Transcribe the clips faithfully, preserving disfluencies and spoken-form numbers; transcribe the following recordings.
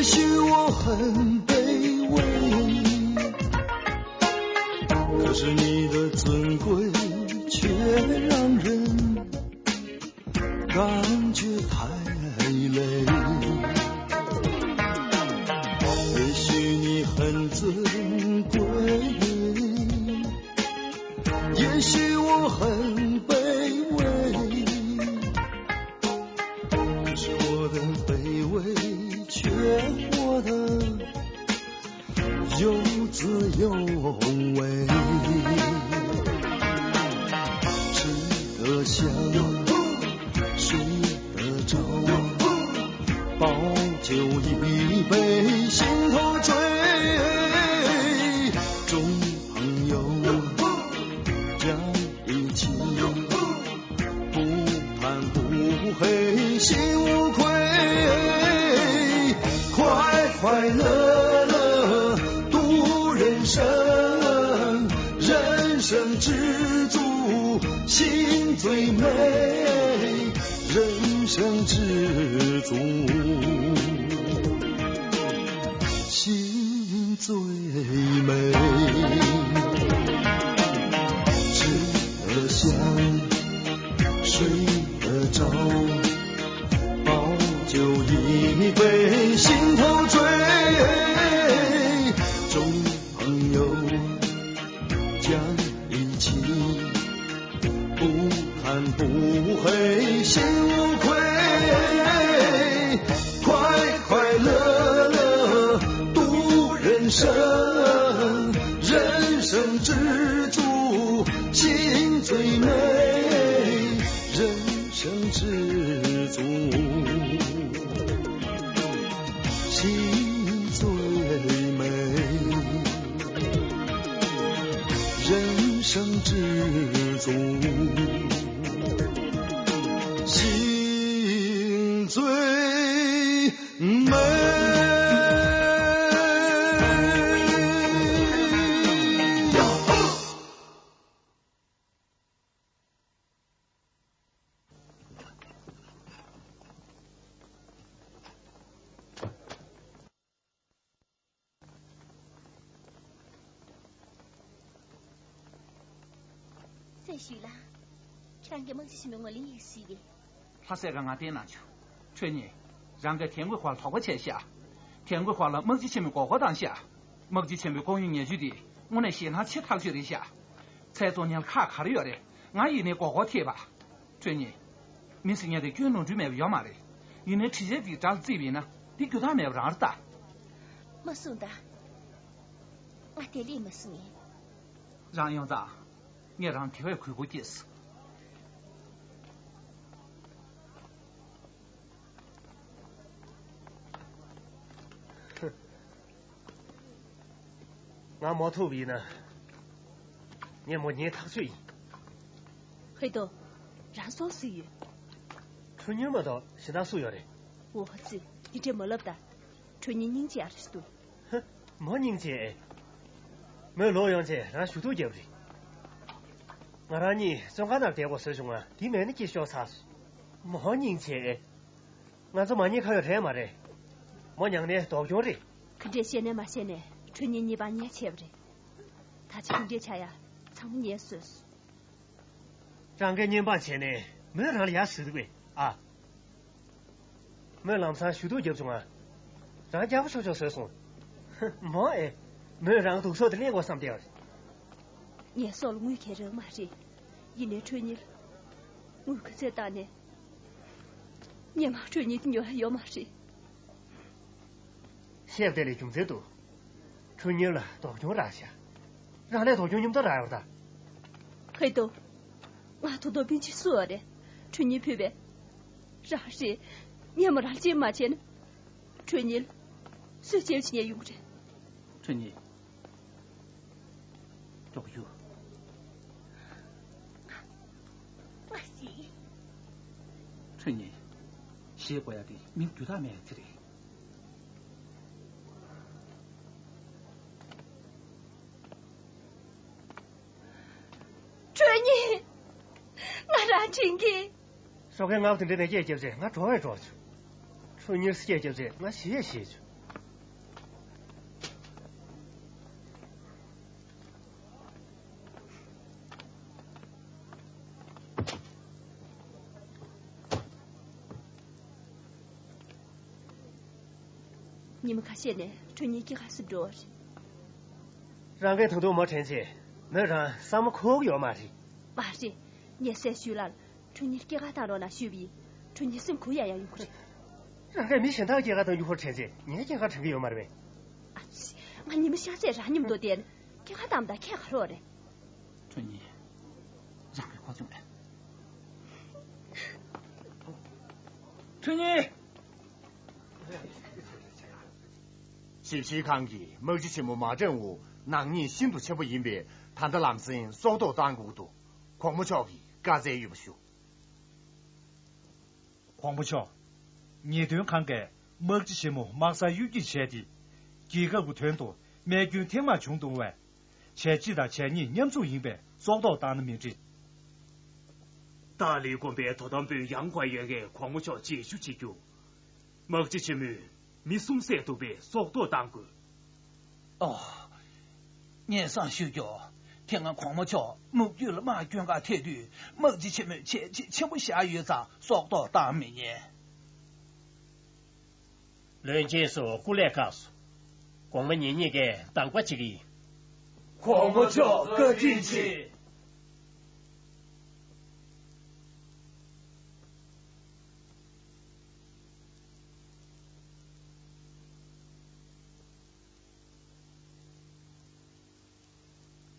也许我很卑微，可是你的尊贵却让人感觉太累。也许你很尊贵，也许我很卑微，可是我的卑微却活得有滋有味。吃得香，睡得着，饱酒一杯心头醉。中朋友讲义气，不贪不黑心无愧。快快乐乐度人生，人生知足心最美，人生知足心最美。吃得香，睡得着，饱酒一杯心头醉。中朋友讲义气，不贪不黑心无愧。快快乐乐度人生，人生知足心最美，人生知足心最美。人生知足心最美。སྲས་ཞུས་ལགས། ཁྱེད་རང་གིས་དམག་སྤྱི་ཆེན་མོའི་ངོས་ལེན་ཡིན་ཞུས་ཏེ། ལྷ་སྲས་ཀྱིས་ང་བསྟན་གནང་བྱུང་། ཁྲོས་ཉེ། རང་གིས་ཐན་གོའི་ཁ་ལ་དོགས་པ་བྱས་ཤག་ཐན་གོའི་ཁ་ལ་དམག་སྤྱི་ཆེན་མོའི་མགོ་སྐོར་བཏང་ཤག་དམག་སྤྱི་ཆེན་མོའི་ལྐོག་གཡོ་ཉེས་སྤྱོད་དེ་དངོས་གནས་ཞེད་སྣང་ཆེ་ཐག་ཆོད་རེད་ཤག་ཚལ་བཙོང་མཁན་ལ་ཁག་ག་རེ་ཡོད་རེད། ང་ཡིན་ནའི་མགོ་སྐོར་ཐེབས་པ། ཁྲོས་ཉེ། མི་ཟེར་མཁན་དེ་སྐྱོན་ནོར་འཁྲུལ་མེད་པ་ཡོད་མ་རེད། ཡིན་ནའི་འཕྲུལ་ཆས་དེ་དགྲ་ལ་བརྩིས་པ་ཡིན་ན་དེ་རྒྱུ་དག་མེད་པ་རང་རེད་ད། མ་གསུངས་ད། ང་དེ་ལས་མ་གསུང་ངས། རང་ཡོང་ཙང་། ངས་རང་དེ་བས་གུས་བཀུར་སྐྱེས་སོང་། ང་མ་ཐུག་པ་ཡིན་ན། ངས་མོ་ཉན་ཐག་ཆོད་ཡིན། ཧེ་ཏོ། རང་སོང་སུ་ཡོད། ཁྲུ་ཉིན་མ་གཏོགས་གཞན་དག་སུ་ཡོད་རེད། འོ་ཙི། འདི་འདྲས་མ་ལབ་ད། ཁྲུ་ཉིན་སྙིང་རྗེ་ཨ་རེ་འདུག་ཧ། མོ་སྙིང་རྗེ། མོས་ལོག་ཡོང་རྗེས་རང་ཞུ་གཏུག་བརྒྱབ་རེད། ང་རང་གཉིས་བཙོན་ཁང་ནང་བསྡད་དགོས་བཟོས་བྱུང་ང་འདི་མེད་ན་སྐྱིད་ཤོག་ཚར་སོང་། མོ་སྙིང་རྗེ། ང་ཚོ་མ་ཉེས་ཁ་གཡོག་རེད་མ་རེད། མོ་མྱངས་ནས་ལྡོག་གྱོང་རེད། ག་འདྲས་བཤད་ནས་མ་བཤད་ནས་ཁྲུ་ཉིན་གཉིས་པ་ཉལ་བྱས་པ་རེད། ད་ཆ་ག་འདྲས་ཆགས་ཡ། ཚང་མ་ཉལ་བཟོས་སོང་། རང་གིས་བརྙན་འཕངས་བྱས་ནས་མོས་རང་ལ་ཡ་ཟེར་འདུག་པས་ཨ། མོས་ལམ་སང་ཞུ་གཏུག་བརྒྱབ་བྱུང་ང་། རང་རྒྱལ་པོ་ཆོག་ཆོག་བཟོས་སོང་། མོ་ཨེ། མོས་རང་སྡུག་སྲོག་དེ་ལེན་དགོས་བསམ་བསྡད་པ་རེད། ངས་སྲོག་ལ་དངུལ་གང་རག་མ་རེད། ཡིན་ནའི་ཁྲོས་ཉིལ། དངུལ་ག་ཚད་བཏང་ནས། སྔོན་མ་ཁྲོས་ཉིལ་དེ་ཉོ་ཡ་ཡོད་མ་རེད། བཤད་པ་དེ་ལས་རྒྱུ་མཚན་འདུག་ཁྲུ་ཉིན་ལ་ལྡོག་གྱོང་རག་ཤག་རང་ལས་ལྡོག་གྱོང་མཉམ་དུ་རག་ཡོད་པ་ད། ཧེ་ཏོ། ང་ད་དུང་སྤུན་མཆེད་སུ་ཡོད་རེད། ཁྲུ་ཉིན་ཕུད་པས། རང་རེད། སྔོན་མ་རང་ལ་གཅེས་མ་བྱས་ན། ཁྲུ་ཉིན་སུས་གཅེས་བྱེད་ཡོང་རེད། ཁྲུ་ཉིན། ལྡོག་གྱོང་། ང་ཤི། ཁྲུ་ཉིན། ཤི་དགོས་ཡ་དེ་མིང་རྒྱུ་དག་མེད་ཡ་དེ་རེད། ཁྲུ་ཉིན། ང་རང་དྲན་གི། སོ་ཁའི་ངག་དེ་འདྲ་ནས་སྐད་རྒྱབ་ཚེ་ང་འགྲོ་བས་འགྲོ་བྱུང་། ཁྲུ་ཉིན་སྐད་རྒྱབ་ཚེ་ང་ཤི་ཡས་ཤི་བྱུང་ ཉི་མ་ཁ་ཤས་ནས་ཁྲུན་ཉི་སྐྱེས་སྐར་སུ་འགྲོ་བ་རེད། རང་གིས་ད་དུང་མོ་དྲན་ཚེ་མོས་རང་བསམ་བློ་འཁོར་གྱི་ཡོད་མ་རེད། མ་རེད། ངས་སྲས་ཞུས་ལ་ཁྲུན་ཉིར་སྐྱེས་སྐར་བཏང་རོགས་གནང་ཞུས་པ་ཡིན། ཁྲུན་ཉི་སེམས་ཁུར་ཡག་ཡག་ཡོང་གི་རེད། རང་གིས་མི་གཞན་དག་སྐྱེས་སྐར་བཏང་རྒྱུ་ཁོར་དྲན་ཚེ་ངའི་སྐྱེས་སྐར་དྲན་གྱི་ཡོད་མ་རེད་པས། ཨ་ཙི། ང་ཉི་མ་ཤར་ཚད་རང་མཉམ་དུ་བསྡད་ནས་སྐྱེས་སྐར་བཏང་བ་དང་ཁྱད་ག་རེ་ཡོད་རེད། ཁྲུན་ཉི། རང་གིས་ཁོ་ཚོ་མེད། ཁྲུན་ཉི། ཞིབ་བཤེར་ཁང་གིས་དམག་སྤྱི་ཆེན་མོ་མ་དྲན་འོ་ནག་ཉེས་ཤིན་ཏུ་ཆེན་པོ་ཡིན་པས། ད་ལྟ་ལམ་སེང་སྲོག་ཐོག་བཏང་དགོས་ཀྱི་འདུག་གོང་མ་མཆོག་གིས་བཀའ་སྩལ་ཡོད་པ་ཞུ། གོང་མ་མཆོག་ཉེས་དོན་ཁང་གིས་དམག་སྤྱི་ཆེན་མོ་དམག་སར་གཡུལ་འགྱེད་བྱས་ཏེ། རྒྱལ་ཁབ་ཀྱི་དོན་དུ་རྨས་སྐྱོན་ཐེངས་མང་བྱུང་འདུག་པས། བྱས་རྗེས་དང་བྱས་ཉེས་མཉམ་འཛུགས་ཡིན་པས་སྲོག་ཐོག་བཏང་ན་མི་འགྲིག་ཏཱ་ལའི་དགོན་པའི་དོ་དམ་པོད་ཡང་བར་ཡོད་མཁན་གོང་མ་མཆོག་མཇལ་ཞུ་བྱེད་རྒྱུ། དམག་སྤྱི་ཆེན་མོས་མི་གསུམ་བསད་འདུག་པས་སྲོག་ཐོག་བཏང་དགོས། ཨོ། སྙན་སེང་ཞུ་རྒྱུ། དེ་སྔ་གོང་མ་མཆོག་དམག་རྒྱུད་ལ་དམག་སྐྱོན་ཁག་ཐེབས་དུས་དམག་སྤྱི་ཆེན་མོས་བྱས་རྗེས་ཆེན་པོ་བཞག་ཡོད་ཙང་སྲོག་ཐོག་བཏང་མི་ཉན། བློན་ཆེན་ཚོ་སྐུ་ལས་ཁག་སོང་། གོང་མ་ངེད་གཉིས་ཀས་འདང་པ་བྱེད་ཀྱི་ཡིན། གོང་མ་མཆོག་བཀའ་དྲིན་ཆེ།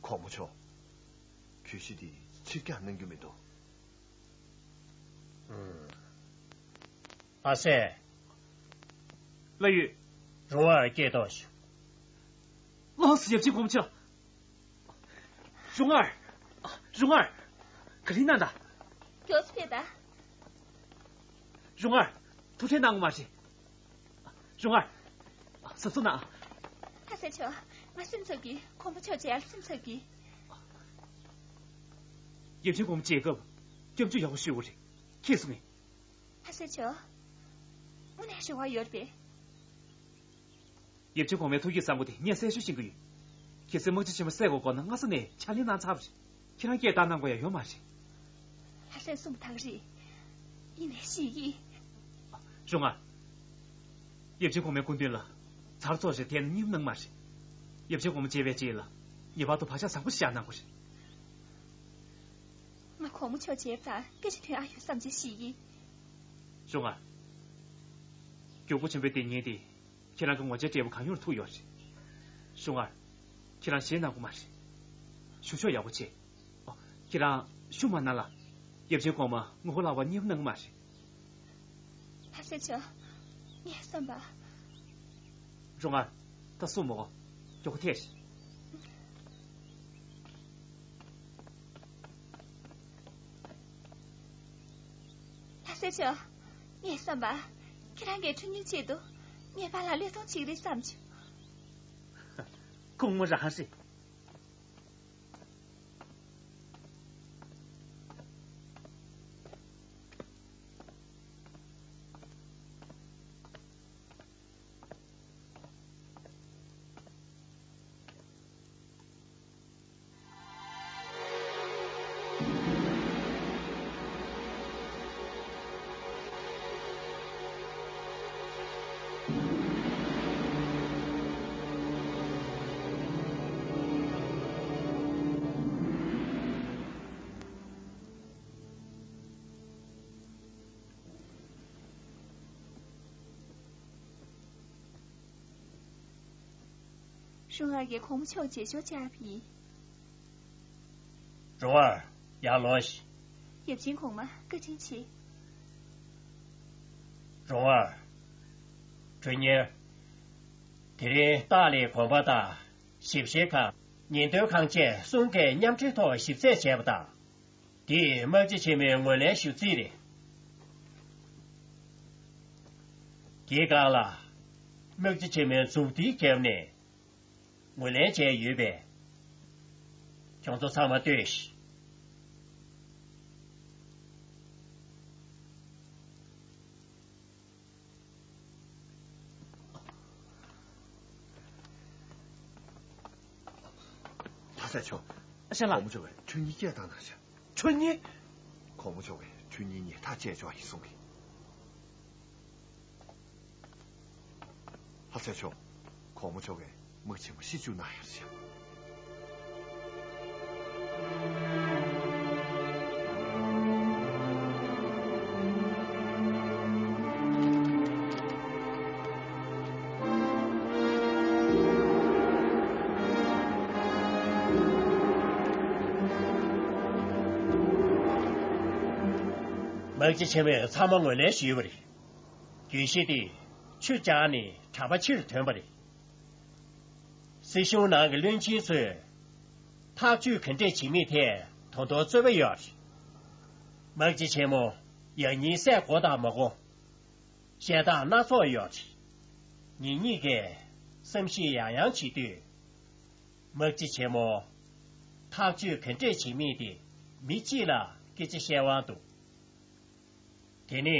གོང་མ་མཆོག་གྱོད་གཞི་འདི་ཕྱིར་འགྱངས་གནང་རྒྱུ་མི་འདུག་ཨ་སྲས། ལགས་ཡོད། རོང་བར་སྐྱེལ་ཐོག་ཞུ། ལགས་སོ་ཡབ་ཆེན་གོང་མ་མཆོག་རོང་བར། རོང་བར། ག་རེ་གནང་དང་། མགྱོགས་སུ་ཕེབས་དང་། རོང་བར། ཐུགས་ཁྲལ་གནང་དགོས་མ་རེད། རོང་བར། གཟབ་གཟབ་གནང་། ལྷ་སྲས་མཆོག་ང་སེམས་འཚབ་ཀྱིས། གོང་མ་མཆོག་མཇལ་སེམས་འཚབ་ཀྱིས། ཡབ་ཆེན་གོང་མ་མཇལ་སྐབས་སྐྱབས་འཇུག་ཡག་པོ་ཞུ་དགོས་རེད། ཁྱེད་གསུང་ངེས། ལྷ་སྲས་མཆོག་དངོས་གནས་རེ་བ་ཡོད་པས། ཡབ་ཆེན་གོང་མའི་ཐུགས་ཀྱི་བསམ་བློ་དེ་ངས་གསལ་ཤོས་ཤེས་ཀྱི་ཡོད། གལ་སྲིད་དམག་སྤྱི་ཆེན་མོ་བསད་དགོས་དགོས་ན་སྔ་ས་ནས་ཕྱག་ལས་གནང་ཚར་བ་རེད། ཁྱེད་རང་སྐད་བཏང་གནང་དགོས་ཡ་ཡོད་མ་རེད། ལྷ་སྲས་གསུངས་པ་དག་རེད། ཡིན་ནའི་ཞིག་ཡིན། རོང་བར། ཡབ་ཆེན་གོང་མའི་སྐུ་མདུན་ལ་ཚར་ཚོགས་ཤིག་འཐེན་ན་སྙིང་ནང་མ་རེད། ཡབ་ཆེན་གོང་མ་མཇལ་བའི་རྗེས་ལ་ངེས་པར་དུ་བག་ཆགས་བཟང་པོ་ཞིག་བཞག་གནང་དགོས་རེད། ང་གོང་མ་མཆོག་མཇལ་བ་དང་སྐད་ཆ་ཐོན་ཨ་ཡོད་བསམ་བྱས་ཞིག་ཡིན། རོང་བར། མགྱོགས་པོ་ཆེན་པོའི་སྡིག་ཉེས་དེ། ཁྱེད་རང་གི་ངོ་ཚ་འབྲས་བུ་གང་ཡོང་ཐུག་ཡོད་རེད། རོང་བར། ཁྱེད་རང་ཞེད་སྣང་དགོས་མ་རེད། བཞུགས་ཕྱོགས་ཡག་པོ་བྱེད། ཨོ། ཁྱེད་རང་བཞུགས་མ་གནང་ལ། ཡབ་ཆེན་གོང་མ་ངོ་ལ་བ་སྙེམས་གནང་གི་མ་རེད། ལྷ་སྲས་མཆོག་ངས་བསམ་པ། རོང་བར། ད་གསུངས་མོ། མགྱོགས་པོ་ཐད་ཤིག་ལྷ་སྲས་མཆོག་ངས་བསམ་པ། ཁྱེད་རང་གིས་ཁྲུན་ཉིའི་ཆེད་དུ་ངའི་པཱ་ལགས་བློས་གཏོང་བྱེད་ཀྱི་རེད་བསམ་བྱུང་། ཁོང་མོ་རང་རེད། རོང་བར་གྱིས་གོང་མ་མཆོག་མཇལ་ཞོར་བཅར་བ་ཡིན། རོང་བར། ཡར་ལོངས་ཤིག་ཡབ་ཆེན་གོང་མ་བཀའ་དྲིན་ཆེ། རོང་བར། ཁྲུན་ཉི། དེ་རིང་ཏཱ་ལའི་དགོན་པ་དང་ཞིབ་བཤེར་ཁང་། ཉེན་དོན་ཁང་བཅས་གསུམ་གས་མཉམ་འབྲེལ་ཐོག་ཞིབ་རྩད་བྱས་པ་དང་། འདིས་དམག་སྤྱི་ཆེན་མོའི་ངོས་ལེན་ཞུ་རྩིས་རེད། དེའི་སྒང་ལ། དམག་སྤྱི་ཆེན་མོའི་མཛུབ་ཐེལ་བརྒྱབ་ནས་ངོས་ལེན་བྱས་ཡོད་པས། ཁྱོད་ཚོ་ཚང་མ་ལྟོས་ཤིག་ལྷ་སྲས་མཆོག་གོང་མ་མཆོག་གིས་ཁྲུན་ཉི་སྐད་བཏང་གནང་ཤག་ཁྲུན་ཉི། གོང་མ་མཆོག་གིས་ཁྲུན་ཉི་ཉེས་ཐག་བཅད་ཆོག་ཡིན་གསུང་གི། ལྷ་སྲས་མཆོག་གོང་མ་མཆོག་གིས་དམག་ཆེན་མོ་ཤི་བཅུག་གནང་ཡོད་ཟེར། དམག་སྤྱི་ཆེན་མོས་ཚང་མ་ངོས་ལེན་ཞུས་པ་རེད། རྒྱུད་བཞི་དེ་ཆུ་བཅག་ནས་གྲྭ་པ་ཕྱིར་ཐོན་པ་རེད། སྲིད་གཞུང་ནང་གི་བློན་ཆེན་ཚོས་ཐག་གཅོད་ག་འདྲས་བྱེད་མིན་ཐད་ད་དུང་རྩོད་པ་ཡོད་རེད། དམག་སྤྱི་ཆེན་མོ་ཡང་སྙིང་སེ་གོ་དང་མ་གོ། བཤད་སྟངས་སྣ་ཚོགས་ཡོད་རེད། ངེད་གཉིས་ཀས་བསམ་ཤེས་ཡང་ཡང་བྱེད་དུས། དམག་སྤྱི་ཆེན་མོ། ཐག་གཅོད་ག་འདྲས་བྱེད་མིན་དེ་མི་གཅིག་ལ་སྐད་ཆ་བཤད་དབང་འདུག་དེ་ནི།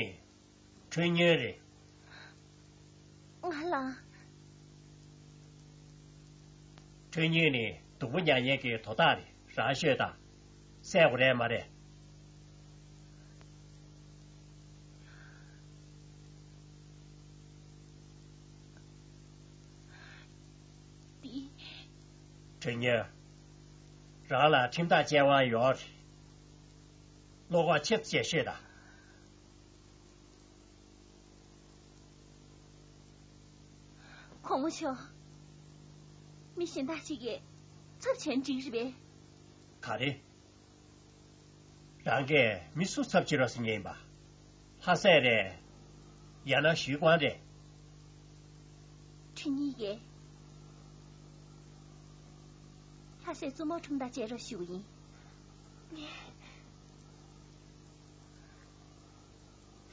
ཁྲོན་ཉུལ་རེད། ང་ལ། ཁྲོན་ཉུལ་ནི་སྡུག་པོ་མྱངས་མཁན་གྱི་དོ་བདག་རེད། རང་ཤོད་དང་། བསད་དགོས་རེད་མ་རེད། འདི། ཁྲོན་ཉུལ། རང་ལ་ཁྲིམས་ཐག་བཅད་དབང་ཡོད་རེད། བློ་ཁོག་ཆེ་ཙམ་བྱས་ཤོད་དང་། གོང་མ་མཆོག་མི་གཞན་དག་ཅིག་གིས་ཚབ་བྱས་ན་འགྲིག་རེད་པས། ག་རེ། རང་གིས་མི་སུ་ཚབ་བྱེད་རོགས་ཟེར་མཁན་ཡིན་པ། ལྷ་སྲས་རེད། ཡང་ན་ཞུས་ཀོང་རེད། ཁྲུན་ཉི་ཡིས། ལྷ་སྲས་བཙུན་མོ་ཁྲིམས་ཐག་བཅད་རོགས་ཞུ་གི་ཡིན།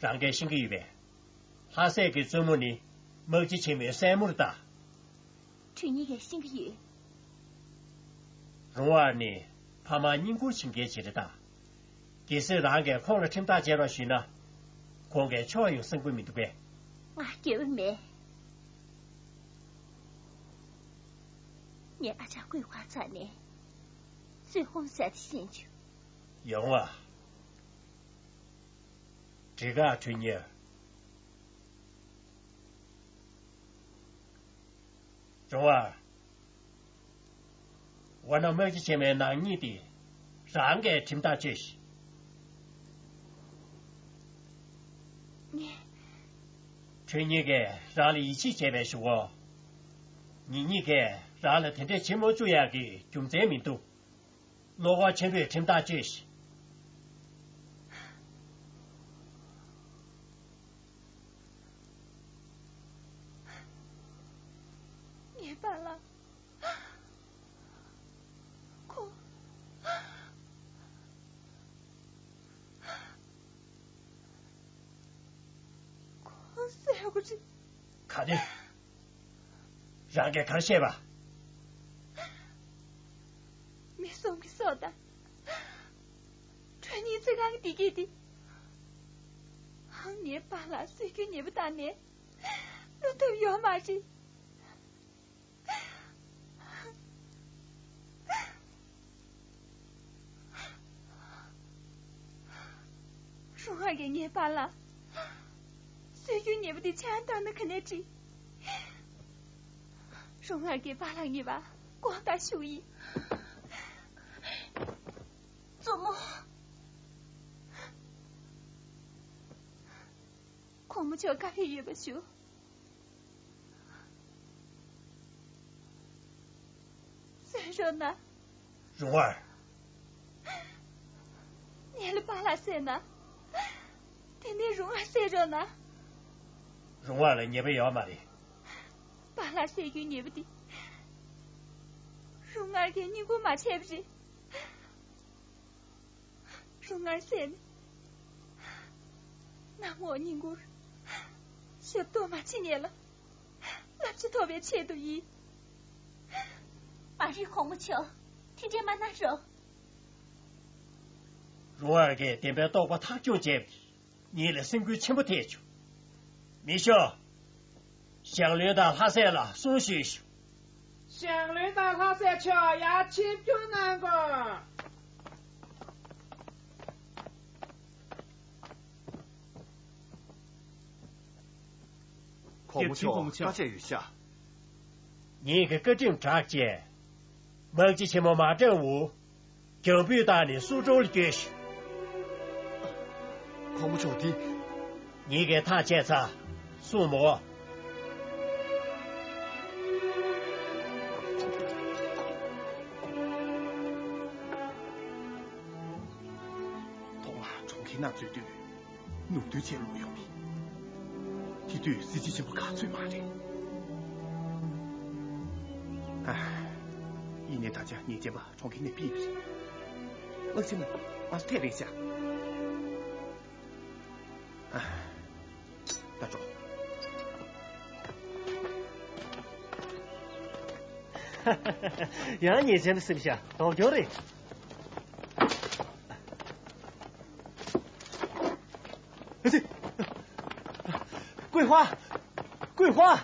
རང་གིས་ཤེས་ཀྱི་ཡོད་པས། ལྷ་སྲས་ཀྱི་བཙུན་མོ་ནི་དམག་སྤྱི་ཆེན་མོའི་སྲས་མོ་རེད་ད། ཁྲུན་ཉི་ཡིས་ཤེས་ཀྱི་ཡོད། རོང་བར་ནི་ཕ་མར་བསྙེན་བཀུར་བྱེད་མཁན་ཅིག་རེད་ད། གལ་སྲིད་རང་གིས་ཁོང་ལ་ཁྲིམས་ཐག་བཅད་རོགས་ཞུས་ན། ཁོང་གིས་ཆོག་ཡོང་བསམ་གྱི་མི་འདུག་པས། ང་སྐྱོ་པོ་མེད། ངས་ཨ་ཅག་སྐུའི་ཁ་ཚ་ནས་གསོད་དགོས་ཟེར་དེ་ཤེས་བྱུང་། ཡོང་བ། འགྲིག་ག་ཁྲུན་ཉི། རོང་བར། འོ་ན་དམག་སྤྱི་ཆེན་མོའི་ནག་ཉེས་དེ་རང་གིས་ཁྲིམས་ཐག་གཅོད་ཤིག་ངས། ཁྲུན་ཉི་གིས་རང་ལ་ཡིད་ཆེས་བྱས་པའི་གཞུག་གུ། ངེད་གཉིས་ཀས་རང་ལ་དེ་འདྲས་བྱེད་མ་བཅུག་ཡག་གི་རྒྱུ་མཚན་མི་འདུག་བློ་ཁོག་ཆེན་པོས་ཁྲིམས་ཐག་གཅོད་ཤིག་ངའི་པཱ་ལགས། ཁོ། ཁོ་བསད་དགོས་རེད། ག་རེ། རང་གིས་ག་རེ་བཤད་པ། མི་གསུམ་གྱི་སྲོག་དང་། ཁྲུན་ཉིའི་ཚིག་རྐང་གི་བདེ་སྐྱིད་དེ། ངའི་པཱ་ལགས་སྲོལ་རྒྱུན་ཉེས་པ་བཏང་ནས་བླུག་ཐུབ་ཡོད་མ་རེད། རོང་བར་གྱིས་ངའི་པཱ་ལགས་སྲོལ་རྒྱུན་ཉེས་པ་དེ་ཆགས་བཏང་ན་ག་ནས་འགྲིག་རོང་བར་གྱིས་པཱ་ལགས་ངེས་པར་དགོངས་དག་ཞུ་ཡིན། བཙུན་མོ། གོང་མ་མཆོག་བཀའ་ཕེབས་ཡོད་པ་ཞུ། གསན་རོགས་གནང་། རོང་བར། ངེད་ལ་པཱ་ལགས་བསད་ན། དེ་ནས་རོང་བར་བསད་རོགས་གནང་། རོང་བར་ལ་ཉེས་པ་ཡོད་མ་རེད། པཱ་ལགས་བསད་རྒྱུའི་ཉེས་པ་དེ། རོང་བར་གྱིས་བསྙེན་བཀུར་མ་བྱས་པ་རེད། རོང་བར་བསད་ནས། གནམ་འོག་བསྙེན་བཀུར་ཞབས་ཏོག་མ་བྱེད་མཁན་ལ་བསླབ་བྱ་ཐོབ་པའི་ཆེད་དུ་ཡིན། མ་རེད་གོང་མ་མཆོག་དེ་འདྲས་མ་གནང་རོགས། རོང་བར་གྱིས་བདེན་པའི་རྟོགས་པ་ཐག་གཅོད་བྱས་པ་རེད། ངེད་ལ་སེམས་འགུལ་ཆེན་པོ་ཐེབས་བྱུང་། མི་ཤོག་ཞང་བློན་དང་ལྷ་སྲས་ལ་གསུང་ཞུས་ཤོག་ཞང་བློན་དང་ལྷ་སྲས་མཆོག་ཡར་ཆིབས་བསྒྱུར་གནང་དགོས། གོང་མ་མཆོག་བཀའ་བཅད་ཡོད་ཤག་ངེད་ཀྱི་བཀའ་ཁྲིམས་དྲག་བཅས། དམག་སྤྱི་ཆེན་མོ་མ་ཀྲང་ཝུ། རྒྱང་འབུད་བཏང་ནས་སུའུ་ཀྲོའུ་ལ་བསྐྱོད་ཤིག་གོང་མ་མཆོག་འདི། ངེད་ཀྱིས་ཐག་བཅད་ཚར། གསུངས་མོ། ཐོག་མར་གྲོང་ཁྱེར་ནང་འཛུལ་དུས། ནུབ་མཐོན་ཆེ་ལུག་ཡོང་མི། དེ་དུས་གཟི་བརྗིད་ཆེན་པོ་ག་ཚོད་མ་རེད། ཨ། ཡིན་ནའི་ད་ཆ་ཉེས་ཅན་པ་གྲོང་ཁྱེར་ནས་ཕུད་པ་རེད། དམག་སྤྱི་མོ་ང་ཚོ་ཐད་རེད་ཤག་ཨ། ད་འགྲོ། ཡང་ཉེས་ཅན་པ་སེམས་ཤ་དོག་སྐྱོ་རེད། ཀུའི་ཧྭ། ཀུའི་ཧྭ།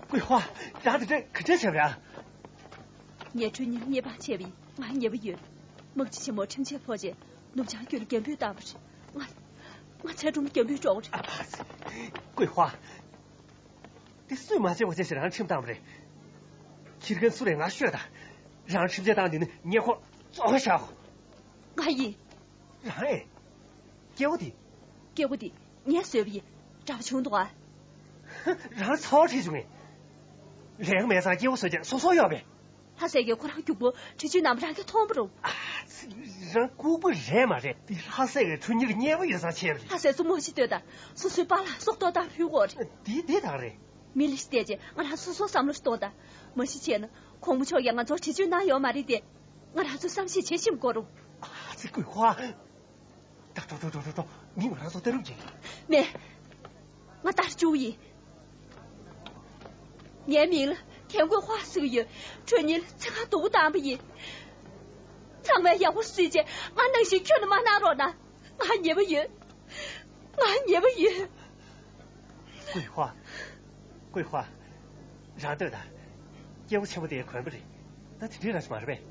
ཀུའི་ཧྭ། རང་དེ་འདྲ་ག་འདྲ་བྱས་པ་རེད། ངས་ཁྲུན་ཉི་ལ་ཉེས་པ་བྱས་པ་ཡིན། ང་ཉེས་པ་ཡོད། དམག་སྤྱི་ཆེན་མོ་ཁྲིམས་ཆད་ཕོག་རྗེས་ནུབ་བྱང་ཁུལ་རྒྱང་འབུད་བཏང་བ་རེད། ང་ང་ཚལ་སྒྲུང་རྒྱང་འབུད་འགྲོ་གི་རེད། ཨ་ཕ་ཙི། ཀུའི་ཧྭ། དེ་སུས་མ་བྱས་པ་བྱས་ཤིག་རང་ཁྲིམས་བཏང་བ་རེད། ཁྱི་རྒན་སུ་རེད་ང་ཤོད་དང་། རང་ཁྲིམས་ཆད་བཏང་དུས་ནི་ཉེ་འཁོར་བཙོག་པ་བཞག་གོ། ང་ཡིན། རང་ཨེ། སྐྱེ་བོ་དེ། སྐྱེ་བོ་དེ་ངས་བཟོས་པ་ཡིན། གྲྭ་པ་བྱུང་འདུག་ཨ། རང་ཚ་བ་ཁྲིད་བྱུང་ངས། ལས་ཀ་མེད་ཙང་སྐྱེ་བོ་བཟོས་ཀྱང་སོ་སོ་ཡོད་པས། ལྷ་སྲས་ཀྱིས་ཁོ་རང་རྒྱུག་པོ་འབྲི་ཆུའི་ནང་རང་གིས་མཐོང་བ་རུང་། ཨ་ཙི། རང་ལྐུགས་པ་རེད་མ་རེད། འདི་ལྷ་སྲས་ཀྱིས་ཁྲུན་ཉི་ལ་ཉེས་པ་ཡོད་ཙང་བྱས་པ་རེད། ལྷ་སྲས་ཚོ་མ་ཤི་སྡོད་དང་། སོ་སོའི་པཱ་ལགས་སྲོག་ཐོག་བཏང་ཕུལ་དགོས་རེད། འདི་འདི་དག་རེད། མི་ལ་ཤི་བལྟས་རྗེས་ང་རང་སོ་སོ་བསམ་བློ་ཞིག་གཏོང་དང་། མ་ཤི་བྱས་ན་གོང་མ་མཆོག་གིས་ང་ཚོར་འདྲི་གཅོད་གནང་ཡོད་མ་རེད་དེ། ང་རང་ཚོ་བསམ་ཤེས་བྱེད་ཤེས་དགོས་རུང་། ཨ་ཙི། ཀུའི་ཧྭ། ད་འགྲོ་འགྲོ་འགྲོ་འགྲོ་འགྲོ། མི་ང་རང་ཚོ་ལྟ་རུབ་བྱེད། མེད། ང་ལྟར་བཅུག་ཡིན། ངའི་མིང་ལ་ཐན་ཀུའི་ཧྭ་ཟེར་གྱི་ཡོད། ཁྲུན་ཉི་ལ་ཚེ་གང་སྡུག་པོ་བཏང་བ་ཡིན། ཚང་མས་ཡག་པོ་གཟིགས་བྱས་ང་ནང་བཞིན་ཁྱོན་ནས་མ་གནང་རོགས་གནང་། ང་ཉེས་པ་ཡོད། ང་ཉེས་པ་ཡོད། ཀུའི་ཧྭ། ཀུའི་ཧྭ། རང་ལྟོས་དང་། སྐྱེ་བོ་ཆེན་པོ་དེ་གོན་པ་རེད། ད་དེ་འདྲའི་རང་ཞིག་མ་རེད་པས།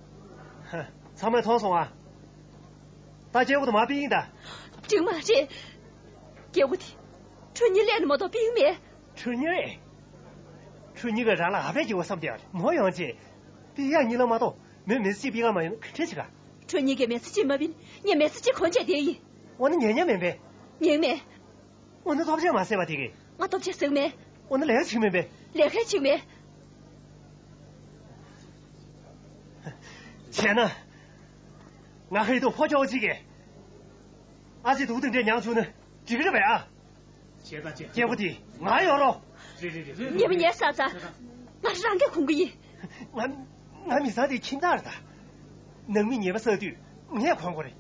ཧ། ཚང་མས་མཐོང་སོང་ཨ། ད་སྐྱེ་བོ་དེ་མ་པི་ཡིན་ད། འགྲིག་མ་རེད། སྐྱེ་བོ་དེ། ཁྲུན་ཉི་ལས་ནི་མ་གཏོགས་པི་ཡིན་མེད། ཁྲུན་ཉི་རེད། ཁྲུན་ཉི་གིས་རང་ལ་ཨ་ཕའི་སྐྱེ་བོ་བསམ་སྟེ་མོ་ཡོང་རྗེས། པི་ཡག་གཉིས་ལ་མ་གཏོགས་མོས་མི་ཚེ་གཅིག་པི་ཡག་མ་ཡོང་ན་ག་འདྲ་བྱེད་ག་ཁྲུན་ཉི་གིས་མི་ཚེ་གཅིག་མ་པིན། ངས་མི་ཚེ་གཅིག་གོན་བྱས་བསྡད་ཡིན། འོ་ན་ཉན་ཉན་མིན་པས། ཉན་མེད། འོ་ན་ལྟོ་ཆས་མ་བཟས་པ་དེ་གིས། ང་ལྟོ་ཆས་ཟས་མེད། འོ་ན་ལས་ཀ་བྱེད་མིན་པས། ལས་ཀ་བྱེད་མེད། བྱས་ན། ང་ཁ་ཡི་དུ་ཕོ་ཅོག་གཅིག་གིས། ཨ་ཅེ་སྡུག་དེ་འདྲས་མྱངས་བྱུང་ན་འགྲིག་གི་རེད་པས་ཨ། བྱས་ད་བྱས། སྐྱེས་བུ་དེ་ང་ཡོད་རོགས། རེད་རེད་རེད། ཉེས་པ་ཉེས་ས་ཚ། ང་རང་གིས་གོན་གི་ཡིན། ང་ང་མི་ཚང་དེའི་ཁྱིམ་བདག་རེད་ད། ནང་མི་ཉེས་པ་བསགས་དུས་ངས་གོན་དགོས་རེད།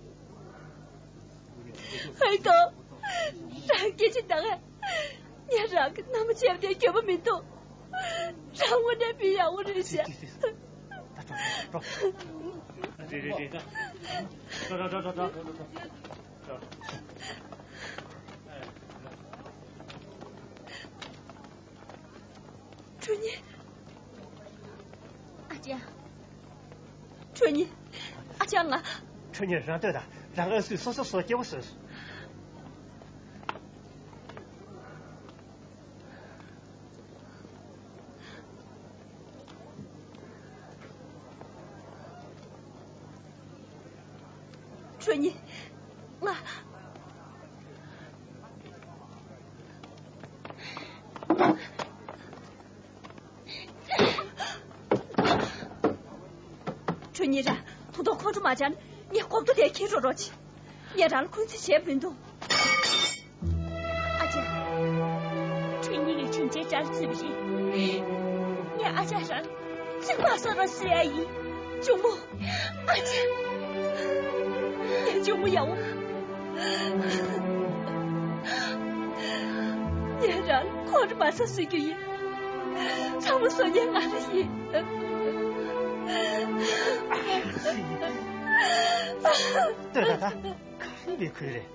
ཧོན་ཏོ། རང་སྐད་ཆ་འདང་ངས། ངས་རང་གི་མནའ་མ་བྱས་པ་དེ་འགྱོད་པ་མི་འདུག་རང་དངོས་གནས་མི་ཡག་པོ་རེད་ཤག་ད་འགྲོ་འགྲོ། རེད་རེད་རེད། འགྲོ་འགྲོ་འགྲོ་འགྲོ། ཁྲུན་ཉི། ཨ་ཅག་ཁྲུན་ཉི། ཨ་ཅག་ང་། ཁྲུན་ཉི་རང་ལྟོས་དང་། རང་ཨ་སུས་སོ་སོ་སོ་སྐྱེ་བོ་བཟོས། ཁྲུན་ཉི། ང་། ཁྲུན་ཉི་ར། ཐུང་ཐུང་ཁོང་ཁྲོ་མ་བྱ་ན་ངས་གོམ་ཐོ་དེ་ཁྱེར་འགྲོ་རོགས་གྱིས། ངས་རང་ལ་འཁོན་འཛིན་བྱས་མི་འདུག་ཨ་ཅག་ཁྲུན་ཉི་ཡིས་ཁྲིམས་ཆད་བཅར་རྩིས་པ་རེད། ངས་ཨ་ཅག་རང་ཚིག་མ་གསོད་རོགས་ཟེར་ཡ་ཡིན། གཅུང་མོ། ཨ་ཅག་ངའི་གཅུང་མོ་ཡག་པོ། ངས་རང་ཁོང་ཁྲོ་མ་ཟ་གསོད་རྒྱུ་ཡིན། ཚང་མ་བཟོ་མཁན་ང་རང་ཡིན། ལྟོས་དང་ད། ག་རེ་ལས་ཁུལ་རེད།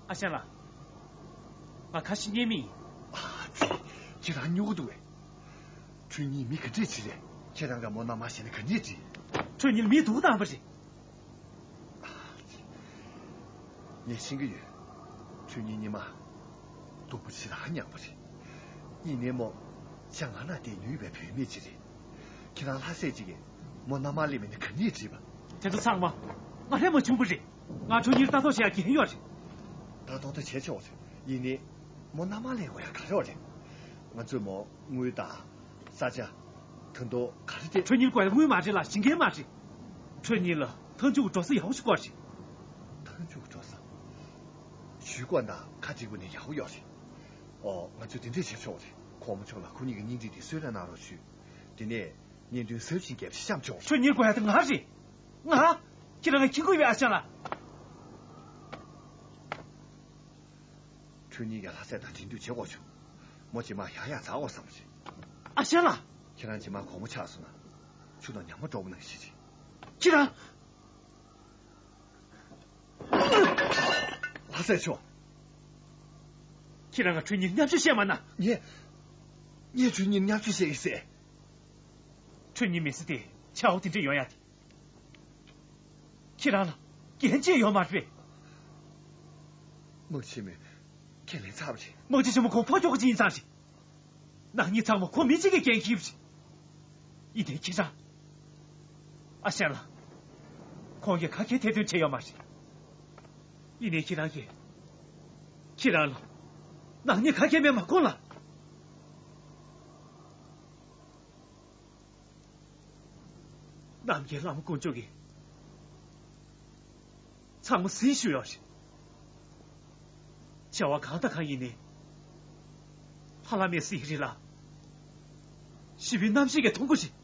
ཨ་ཞང་ལགས། ང་ཁ་ཤས་རྙེད་མི་ཡིན། ཨ་ཙི། ཁྱེད་རང་སྨྱོ་གི་འདུག་གས། ཁྲུན་ཉི་མི་ག་འདྲས་ཅིག་རེད། ཁྱེད་རང་ག་མོ་ན་མ་ཤེས་ན་ག་འདྲས་ཅིག་ཁྲུན་ཉི་མི་སྡུག་བཏང་བ་རེད། ངས་ཤེས་ཀྱི་ཡོད། ཁྲུས་གཉིས་ཉི་མ་སྡུག་པོ་ཞེ་དྲག་མྱངས་པ་རེད། ཡིན་ནའི་མོ་ཅང་ང་ན་དེ་ཉུལ་བའི་བུད་མེད་ཅིག་རེད། ཁྱེད་རང་ལྷ་སྲས་ཅིག་གིས་མོ་མནའ་མར་ལེན་མིན་ནི་ག་ནས་བྲིས་པ། དེ་ཚོ་ཚང་མ་ང་ལས་མ་བྱུང་བ་རེད། ང་ཁྲུས་གཉིས་ལ་ལྟ་རྟོག་བྱེད་ཡག་འགན་ཡོད་རེད། ལྟ་རྟོག་ད་བྱས་ཆོག་རེད། ཡིན་ནའི་མོ་མནའ་མར་ལེན་དགོས་ཡག་ག་རེ་ཡོད་རེད། ང་ཚོས་མོ་དངུལ་དང་ས་ཆ། ད་དུང་ག་རེ་རེད། ཁྲུས་གཉིས་དགོས་ཡག་དངུལ་མ་རེད་ལ་ཞིང་ཁའི་མ་རེད། ཁྲུས་གཉིས་ལ་མཐའ་མཇུག་གི་འགྲོ་ས་ཡག་པོ་ཞིག་དགོས་རེད། མཐའ་མཇུག་འགྲོ་ས། ཞུས་ཀོང་དང་ཁ་གཅིག་པུ་ནས་ཡག་པོ་ཡོད་རེད། ཨོ། ང་ཚོས་དེ་འདྲས་བྱེད་ཆོག་རེད། གོང་མ་མཆོག་ལ་ཁོ་གཉིས་ཀྱི་བརྙན་འཕྲིན་དེ་གསོལ་རས་གནང་རོགས་ཞུས། དེ་ནས་བརྙན་ཐུང་གཟབ་ཅིང་རྒྱས་པ་ཞིག་བཤམས་ཆོག་རེད། ཁྲུས་གཉིས་དགོས་ཡག་དེ་ང་རེད། ང་། ཁྱེད་རང་ང་ཁྱི་མགོ་ཡོད་ཨ་ཞང་ལགས། ཁྲུས་གཉིས་ཀྱིས་ལྷ་སྲས་དང་འབྲེལ་མཐུད་བྱེད་དགོས་བྱུང་། མོ་རྗེས་མ་ཡག་ཡག་ཟ་དགོས་བསམ་བྱས། ཨ་ཞང་ལགས། ཁྱེད་རང་རྗེས་མ་དགོང་མོ་ཆགས་སོང་ན། ཆུ་དང་ཉ་མོ་འགྲོ་བ་ནང་བཞིན་རེད། ཁྱེད་རང་། ལྷ་སྲས་མཆོག་ཁྱེད་རང་ང་ཁྲུས་གཉིས་མཉམ་ཞུགས་བཤད་མ་གནང་། ངས། ངས་ཁྲུས་གཉིས་མཉམ་ཞུགས་བཤད་ཡིན་ཟེར། ཁྲུས་གཉིས་མི་ཚེ་དེ་ཆག་སྒོ་དེ་འདྲ་ཡོང་ཡག་དེ། ཁྱེད་རང་ལ་འགན་ཅི་ཡོད་མ་རེད་པས། དམག་ཆེན་མོས་ཁས་ལེན་ཚར་བ་རེད། དམག་སྤྱི་ཆེན་མོ་ཁོང་ཕོ་ཁྱོ་ག་ཅིག་ཡིན་ཙང་རེད། ནག་ཉེས་ཚང་མ་ཁོ་མི་གཅིག་གིས་འགན་འཁྱེར་བ་རེད། ཡིན་ནའི་ཁྱེད་རང་། ཨ་ཞང་ལགས། ཁོང་གིས་ག་གེ་ཐེར་འདོན་བྱས་ཡོད་མ་རེད། ཡིན་ནའི་ཁྱེད་རང་གིས། ཁྱེད་རང་ལ། ནག་ཉེས་ག་གེ་མེད་མ་ཁོང་ལ། རྣམ་རྒྱལ་བླ་མ་དཀོན་མཆོག་གིས་ཚང་མ་ཟིན་ཞུས་ཡོད་རེད། བྱ་བ་གང་དང་གང་ཡིན་ནའི་ཧ་ལམ་མེད་ཟེར་གྱི་རེད་ལ། ཞི་བའི་རྣམ་ཤེས་ཀྱིས་མཐོང་དགོས་རེད།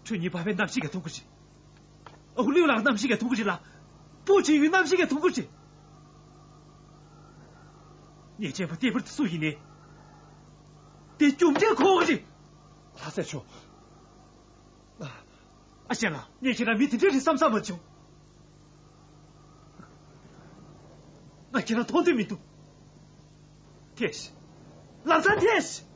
ཁྲུས་གཉིས་འབར་བའི་རྣམ་ཤེས་ཀྱིས་མཐོང་དགོས་རེད། ཨོ་ལུས་ལགས་རྣམ་ཤེས་ཀྱིས་མཐོང་གི་རེད་ལ། པོ་ཆེ་ཡུལ་རྣམ་ཤེས་ཀྱིས་མཐོང་གི་རེད། ཉེས་ཅན་པ་ལྟེ་བར་དུ་སུ་ཡིན་ནའི། དེ་རྒྱུ་འབྲས་ཁོག་གི་རེད། ལྷ་སྲས་མཆོག་ཨ་ཞང་ལགས། ངས་ཁྱེད་རང་མི་དེ་འདྲ་རེད་བསམ་བསམ་མ་བྱུང་། ང་ཁྱེད་རང་མཐོང་འདོད་མི་འདུག་ཐེ་ཤི། ལམ་སང་ཐེ་ཤི།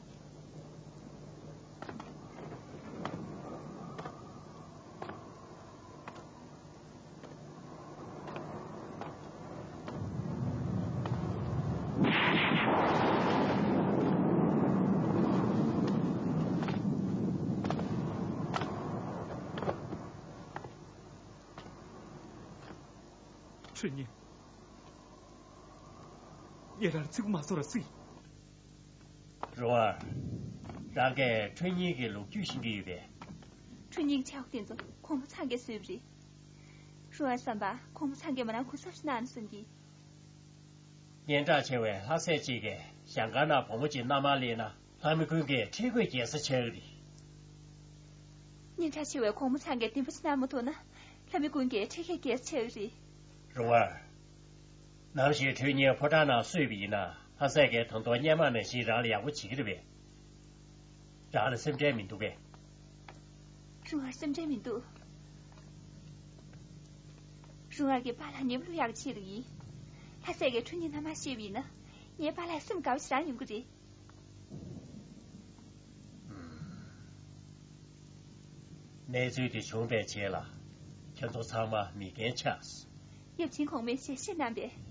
ཁྲུས་གཉིས། ངས་རང་ཚིག་པ་མ་བཟོ་ར་སྲིད། རོང་བ། རང་གིས་ཁྲུས་གཉིས་ཀྱི་ལོ་རྒྱུས་ཤེས་ཀྱི་ཡོད་པས། ཁྲུས་གཉིས་ཀྱི་ཆག་དེ་ཚོ་གོང་མ་ཚང་གིས་བཟོས་པ་རེད། རོང་བ་བསམ་པ་གོང་མ་ཚང་གིས་མོ་རང་གུན་གསབ་ཞིག་གནང་ན་བསམ་གི། སྙན་གྲགས་ཆེ་བའི་ལྷ་སྲས་གཅིག་གིས་ཞང་ཀང་ནང་བུ་མོ་གཅིག་མནའ་མར་ལེན་ན། ལྷ་མི་ཀུན་གྱིས་ཁྲེལ་དགོད་རྒྱལ་ས་ཆགས་ཀྱི་རེད། སྙན་གྲགས་ཆེ་བའི་གོང་མ་ཚང་གིས་བདེན་པ་ཅིག་གནང་མ་ཐུབ་ན། ལྷ་མི་ཀུན་གྱིས་ཁྲེལ་དགོད་རྒྱལ་ས་ཆགས་ཀྱི་རེད། རོང་བ། ནམ་ཞིག་ཁྲུས་གཉིས་ཕོ་བྲང་ནང་གསོས་པ་ཡིན་ན། ལྷ་སྲས་ཀྱིས་ད་དུང་སྔོན་མ་ནང་བཞིན་རང་ལ་ཡག་པོ་བྱེད་ཀྱི་རེད་པས། རང་ལ་སེམས་ཁྲལ་མི་འདུག་པས། རོང་བར་སེམས་ཁྲལ་མི་འདུག་རོང་བར་གྱི་པཱ་ལགས་ཉེ་བློ་ཡག་ཆེ་རུ་ཡིན། ལྷ་སྲས་ཀྱིས་ཁྲུས་གཉིས་མནའ་མར་བཤད་པ་ཡིན་ན། ངའི་པཱ་ལགས་སེམས་དགའ་བ་ཞེ་དྲག་ཡོང་གི་རེད། གནས་ཚུལ་དེ་བྱུང་བའི་རྗེས་ལ། ཁྱེད་ཚོ་ཚང་མ་མི་རྒན་ཆགས་སོང་། ཡབ་ཆེན་གོང་མས་ཞལ་བཞེས་གནང་པས།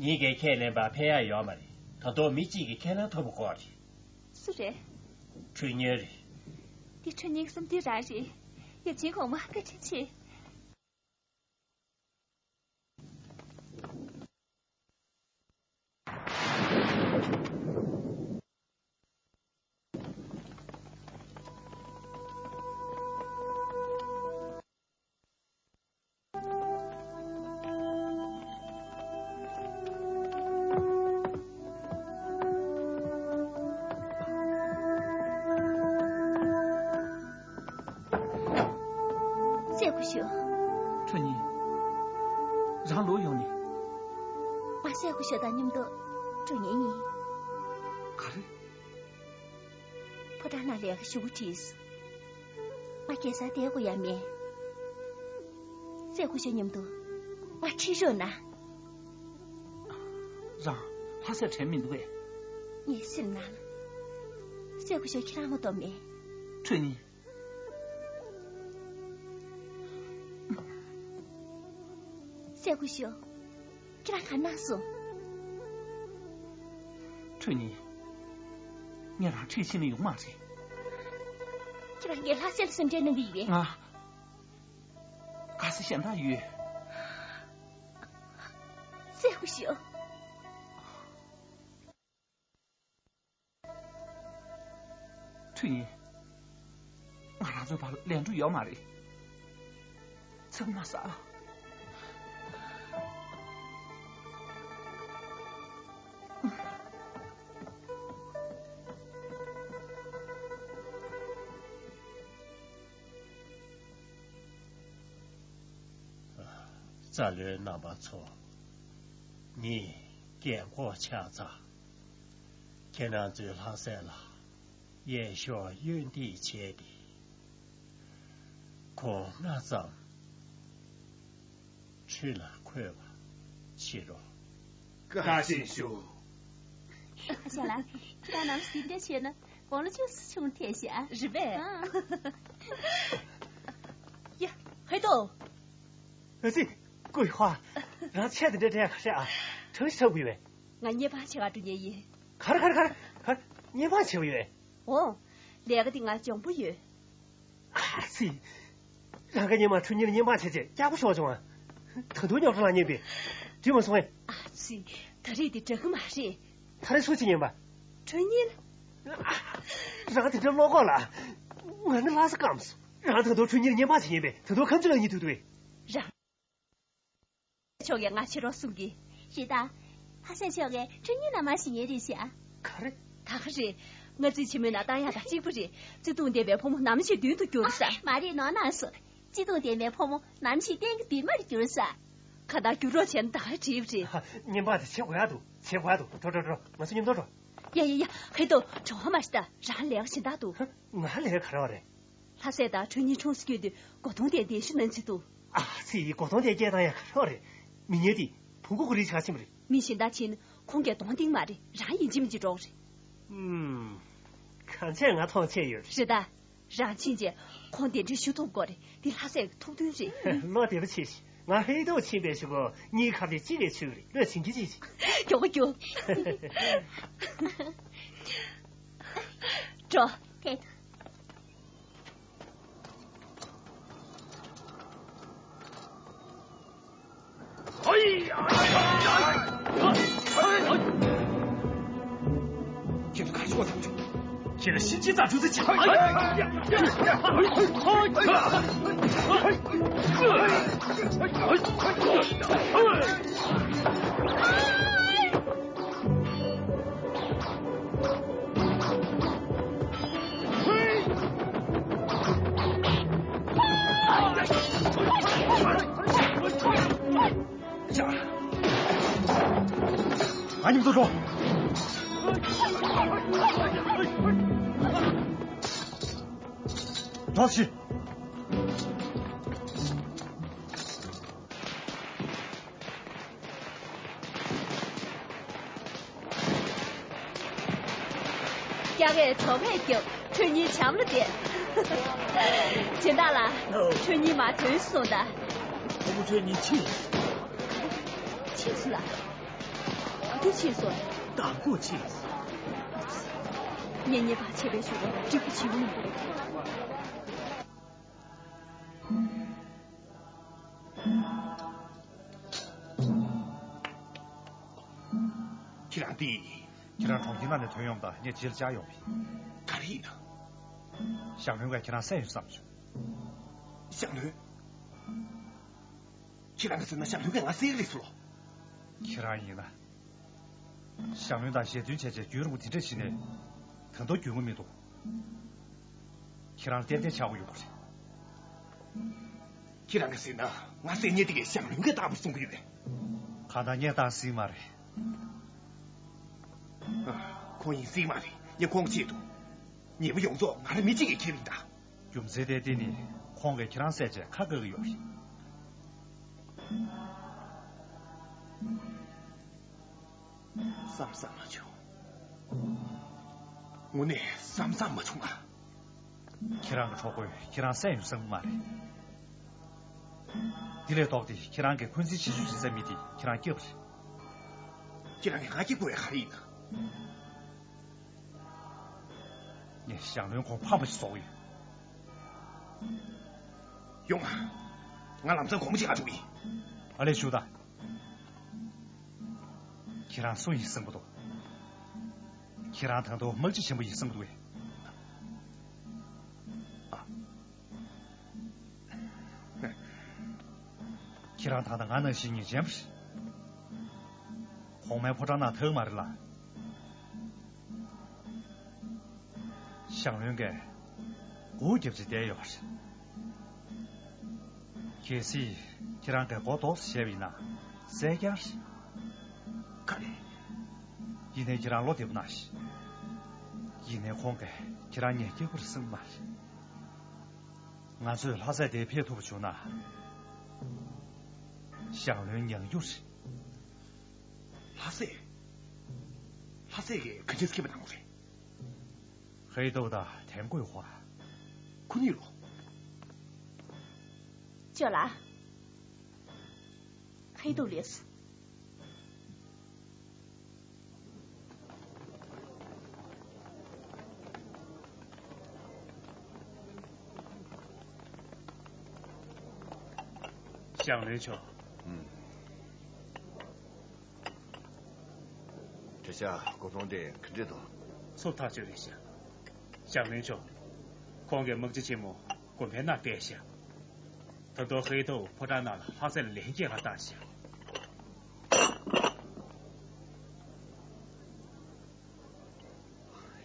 ངེད་ཀྱིས་ཁས་ལེན་པ་ཕན་ཡག་ཡོད་མ་རེད། ད་དུང་མི་གཅིག་གིས་ཁས་ལེན་ཐུབ་པ་དགོས་རེད། སུ་རེད། ཁྲུས་གཉིས་རེད། འདི་ཁྲུས་གཉིས་བསམ་དུས་རང་རེད། ཡབ་ཆེན་གོང་མ་བཀའ་དྲིན་ཆེ། སྲས་སྐུ་ཞབས། ཁྲུས་གཉིས། རང་ལོག་ཡོང་ནས། ང་སྲས་སྐུ་ཞབས་དང་མཉམ་དུ་འགྲོ་མཁན་ཡིན། ག་རེ། ཕོ་བྲང་ནང་ལས་ཀ་ཞེ་པོ་བྲིས། ང་རྒྱལ་སར་བསྡད་དགོས་ཡ་མེད། སྲས་སྐུ་ཞབས་མཉམ་དུ་ང་ཁྲིད་རོགས་གནང་། རང་ལྷ་སར་དྲན་མི་འདུག་པས། ངས་སེམས་ནང་ལ། སྲས་སྐུ་ཞབས་ཁྱེད་རང་མ་གཏོགས་མེད། ཁྲུས་གཉིས། སྲས་སྐུ་ཞབས། ཁྱེད་རང་ག་ན་སོང་། ཁྲོས་ཉེས། ངས་རང་ཁྲིད་ཕྱིན་ནས་ཡོང་མ་རེད། ཁྱེད་རང་ངའི་ལྷ་སའི་སེམས་ཁྲལ་གནང་གི་ཡོད་པས། ང་། དགའ་ས་གཞན་དག་ཡོད། སྲས་སྐུ་ཞབས། ཁྲུས་ཡིན། ང་རང་ཚོའི་བར་ལ་ལན་འགྲོ་ཡོད་མ་རེད། ཚིག་མ་ཟ། རྩ་ལོའི་རྣམ་པ་ཚོ། ངས་རྒན་གོག་ཆགས་ཚར། ཁྱེད་རང་ཚོའི་ལྷ་སྲས་ལ་གཡས་ཕྱོགས་གཡོན་འདེགས་བྱས་ཏེ། ཁོང་སྔ་ཙམ་ཁྲུས་ལ་འཁོད་པ་བྱེད་རོགས། བཀའ་དྲིན་ཞུ། ཨ་ཞང་ལགས། ཁྱེད་རང་ནང་ཞིག་འདྲ་བྱས་ན་དགུང་ལོ་བཅུ་གསུམ་ཐལ་ཤག་རེད་པས། ཨ། ཡ། ཧེ་ཏོ། ཨ་ཙི། ཀུའི་ཧྭ། རང་ཆས་དེ་འདྲ་འདྲ་ཡག་ཤག་ཨ། གྲང་ཞིག་ཚ་དགོས་པས། ང་བརྙན་པར་བྱེད་ག་འགྲོ་མཁན་ཡིན། ག་རེ་ག་རེ་ག་རེ་ག་རེ། བརྙན་པར་བྱེད་པ་ཡོད་པས། འོ། ལས་ཀ་འདི་ང་སྦྱོང་པོ་ཡོད། ཨ་ཙི། རང་གི་སྔོན་མ་ཁྲུས་ཉིན་ལ་བརྙན་པར་བྱས་རྗེས་སྐྱག་པ་ཤོར་བྱུང་ཨ། ད་དུང་རྙོག་དྲ་ལངས་ཉེན་པས། འགྲིག་མ་སོང་ངས། ཨ་ཙི། ད་རེས་འདི་འདྲ་གི་མ་རེད། ད་རེས་སུ་བྱེད་ཉན་པ། ཁྲུས་ཉིན། རང་དེ་འདྲ་བློ་ཁོག་ལ། ང་ནི་ལྷ་ས་སྐམ་སོང་། རང་ད་དུང་ཁྲུས་ཉིན་ལ་བརྙན་པར་བྱེད་ཉན་པས། ད་དུང་ཁམས་ཚུ་ལ་གཉིད་ཐུག་ཐུག་པས། རང་། མཆོག་གིས་ང་ཕྱིར་རོགས་གསུང་གི། རེད་ད། ལྷ་སའི་མཆོག་གིས་ཁྲུས་ཉིན་ལ་མ་ཞིག་ཉན་རེད་ཤག་ག་རེ། ད་ག་རེད། ང་ཚོའི་ཆེན་མོའི་ནང་བཏང་ཡག་དང་གཅིག་པ་རེད། བརྩེ་དུང་ལྡན་པའི་ཕོ་མོ་ནམ་ཞིག་མདུན་དུ་འགྱུར་ས། མ་རེད་ནོར་ན་སོ། བརྩེ་དུང་ལྡན་པའི་ཕོ་མོ་ནམ་ཞིག་གཏན་གྱི་མདུན་མར་འགྱུར་ས། གང་ལྟར་འགྱུར་རོགས་བྱས་ན་ད་ག་བྲིས་པ་རེད། བརྙན་པར་དེ་བྱེད་དགོས་ཡག་འདུག་བྱེད་དགོས་ཡག་འདུག་འགྲོ་འགྲོ་འགྲོ། ང་ཚོ་མཉམ་དུ་འགྲོ། ཡ་ཡ་ཡ། ཧེ་ཏོ། གྲོགས་མ་ཞིག་ད་རང་ལས་ཀ་གཞན་དག་འདུག་ང་ལས་ཀ་ག་རེ་བ་རེད། ལྷ་སྲས་དང་ཁྲུས་ཉིན་གྲོངས་སུ་བསྐྱོད་དུས་སྒོ་ཐོང་དེ་གདན་ཞུ་གནང་རྩིས་འདུག་ཨ་ཙི། སྒོ་ཐོང་དེ་སྐད་བཏང་ཡག་ག་རེ་བ་རེད། མི་ངན་དེ་བུ་གུ་གུ་རིགས་ཆགས་ཕྱིན་པ་རེད། མི་གཞན་དག་ཕྱིན་ན་ཁོང་གིས་གདོང་སྟེང་མ་རེད། རང་ཡིན་གཅིག་མིན་གཅིག་འགྲོ་གི་རེད། ཨུམ། གང་བྱས་ང་མཐོང་ཆེན་ཡོད་རེད། རེད་ད། རང་ཕྱིན་རྗེས་ཁོང་གདན་འདྲེན་ཞུ་ཐུབ་དགོས་རེད། འདི་ལྷ་སའི་ཐུགས་འདུན་རེད། བློ་བདེ་པོ་བྱེད་ཤིག་ང་ཧེ་ཏོ་ཕྱིན་པའི་གཞུག་གུ་གཉིས་ཁ་བརྡས་གཅིག་ལས་ཆོད་ཀྱི་རེད། བློས་བྱིན་གྱིས་ཅི་ཞིག་མགྱོགས་པོ་རྒྱུགས། འགྲོ། ཧེ་ཏོ། ཁྱེད་ཚོ་ག་རེ་བྱེད་པ་བྱུང་བྱུང་། ཁྱེད་ལ་ཤི་ཆེ་ཙམ་བྱུང་ཚེ་ཆག་ང་མཉམ་དུ་འགྲོ། འགྲོ་ཤིག་རྒྱ་གས་གྲོ་བས་རྒྱབ། ཁྲོད་ཉིན་བྱམས་ལ་བསྡད། སྦྱིན་བདག་ལགས། ཨོ། ཁྲོད་ཉིན་མར་ཐོན་སོང་ད། ཁོ་མོ་ཁྲོད་ཉིན་ཕྱིན། ཕྱིན་སོང་ལགས། ག་དུས་ཕྱིན་སོང་། དང་པོ་ཕྱིན། ངས་ཉེས་པ་བྱས་པའི་ཞུ་བ་འགྲིག་པོ་བྱེད་མི་འདུག་ཁྱེད་རང་འདི། ཁྱེད་རང་གྲོང་ཁྱེར་ནང་ནས་ཐོན་ཡོང་དང་ངས་རྗེས་ལ་བཅར་ཡོང་བས། ག་རེ་ཡིན་ན། ཞང་བློན་གྱིས་ཁྱེད་རང་བསད་ཡོང་བསམ་བྱུང་། ཞང་བློན། ཁྱེད་རང་གིས་ཟེར་ན་ཞང་བློན་གྱིས་ང་བསད་ཀྱི་རེད་ཟེར་ལོ། ཁྱེད་རང་ཡིན་ན། ཞང་བློན་དང་ཞལ་མཐུན་བྱས་བྱས་རྒྱུན་རིང་པོ་དེ་འདྲ་ཕྱིན་ནས། ད་དུང་རྒྱུས་མངའ་མི་འདུག་ཁྱེད་རང་ཏན་ཏན་ཆགས་པོ་ཡོད་པ་རེད། ཁྱེད་རང་གིས་ཟེར་ན་ང་བསད་མཁན་དེ་གས་ཞང་བློན་གྱིས་བཏང་བར་གསུང་གི་ཡོད་པས། གང་ལྟར་ངས་བཏང་སྲིད་མ་རེད། ཨ། ཁོང་ཡིན་སྲིད་མ་རེད། ངས་ཁོང་ཆེད་དུ། ཉེས་པ་ཡོངས་རྫོགས་ང་རང་མི་གཅིག་གིས་འཁྱེར་ཡིན་ད། རྒྱུ་མཚན་དེ་དེ་ནི་ཁོང་གིས་ཁྱེད་རང་བསད་བྱས་ཁ་བཀག་གི་ཡོད་རེད། བསམ་བསམ་མ་བྱུང་། དངོས་གནས་བསམ་བསམ་མ་བྱུང་ང་། ཁྱེད་རང་གི་གྲོགས་པོས་ཁྱེད་རང་བསད་ཡོང་བསམ་གི་མ་རེད། དེ་ལས་ལྡོག་སྟེ་ཁྱེད་རང་གིས་འཁོན་འཛིན་ཆེ་ཤོས་ཤིག་བསམ་མི་དེ་ཁྱེད་རང་སྐྱོབ་པ་རེད། ཁྱེད་རང་གིས་ང་སྐྱོབ་དགོས་པ་ག་རེ་ཡིན་ན། ངས་ཞང་བློན་ཁོང་ཕངས་པ་ཞིག་བཟོ་གི་ཡོད། ཡོང་ང་། ང་ལམ་སང་དགོང་མོ་ཅིག་ལ་འགྲོ་གི་ཡིན། ཨ་ལས་བཞུགས་དང་། ཁྱེད་རང་སུ་ཡིན་བསམ་གྱི་འདུག་ཁྱེད་རང་ད་དུང་དམག་སྤྱི་ཆེན་པོ་ཡིན་བསམ་གྱི་འདུག་གས། ཁྱེད་རང་ད་ལྟ་ང་ནང་བཞིན་ཉེས་ཅན་པ་རེད། གོང་མའི་ཕོ་བྲང་ནང་ཐར་མ་རེད་ལ། ཞང་བློན་གྱིས་སྒོ་རྒྱབ་བྱས་བསྡད་ཡོད་པ་རེད། གལ་སྲིད་ཁྱེད་རང་གིས་སྒོ་རྡོག་ཙམ་བཞེས་པ་ཡིན་ན་གསལ་རྐྱང་རེད། ག་རེ། ཡིན་ནའི་ཁྱེད་རང་བློ་བདེ་པོ་གནང་ཞིག་ཡིན་ནའི་ཁོང་གིས་ཁྱེད་རང་ཉེས་སྐྱོན་པར་བསམ་གྱི་མ་རེད། ང་ཚོས་ལྷ་སྲས་དེ་ཕེབས་ཐུབ་པ་བྱུང་ན། ཞང་བློན་མྱང་རྒྱུ་རེད། ལྷ་སྲས། ལྷ་སྲས་ཀྱིས་ག་འདྲས་མཁས་པ་གནང་དགོས་རེད། ཧེ་ཏོ་དང་ཐེམ་ཀོས་ཧྭ། ཁོ་གཉིས་ལོ། ཅོ་ལགས། ཧེ་ཏོ་ལེས། ཞང་བློན་མཆོག་ཨུམ། བྲེ་ཤ་སྒོ་ཐོང་དེ་ག་འདྲས་འདུག་ཚུབ་ཐག་ཆོད་རེད་ཤག་ཞང་བློན་མཆོག་ཁོང་གིས་དམག་སྤྱི་ཆེན་མོ་དགོན་པའི་ནང་སྤེལ་ཤག་ད་དུང་ཧེ་ཏོ་ཕོ་བྲང་ནང་ལ་ལྷ་སྲས་ལ་ལན་སྐྱེལ་ག་བཏང་ཤག་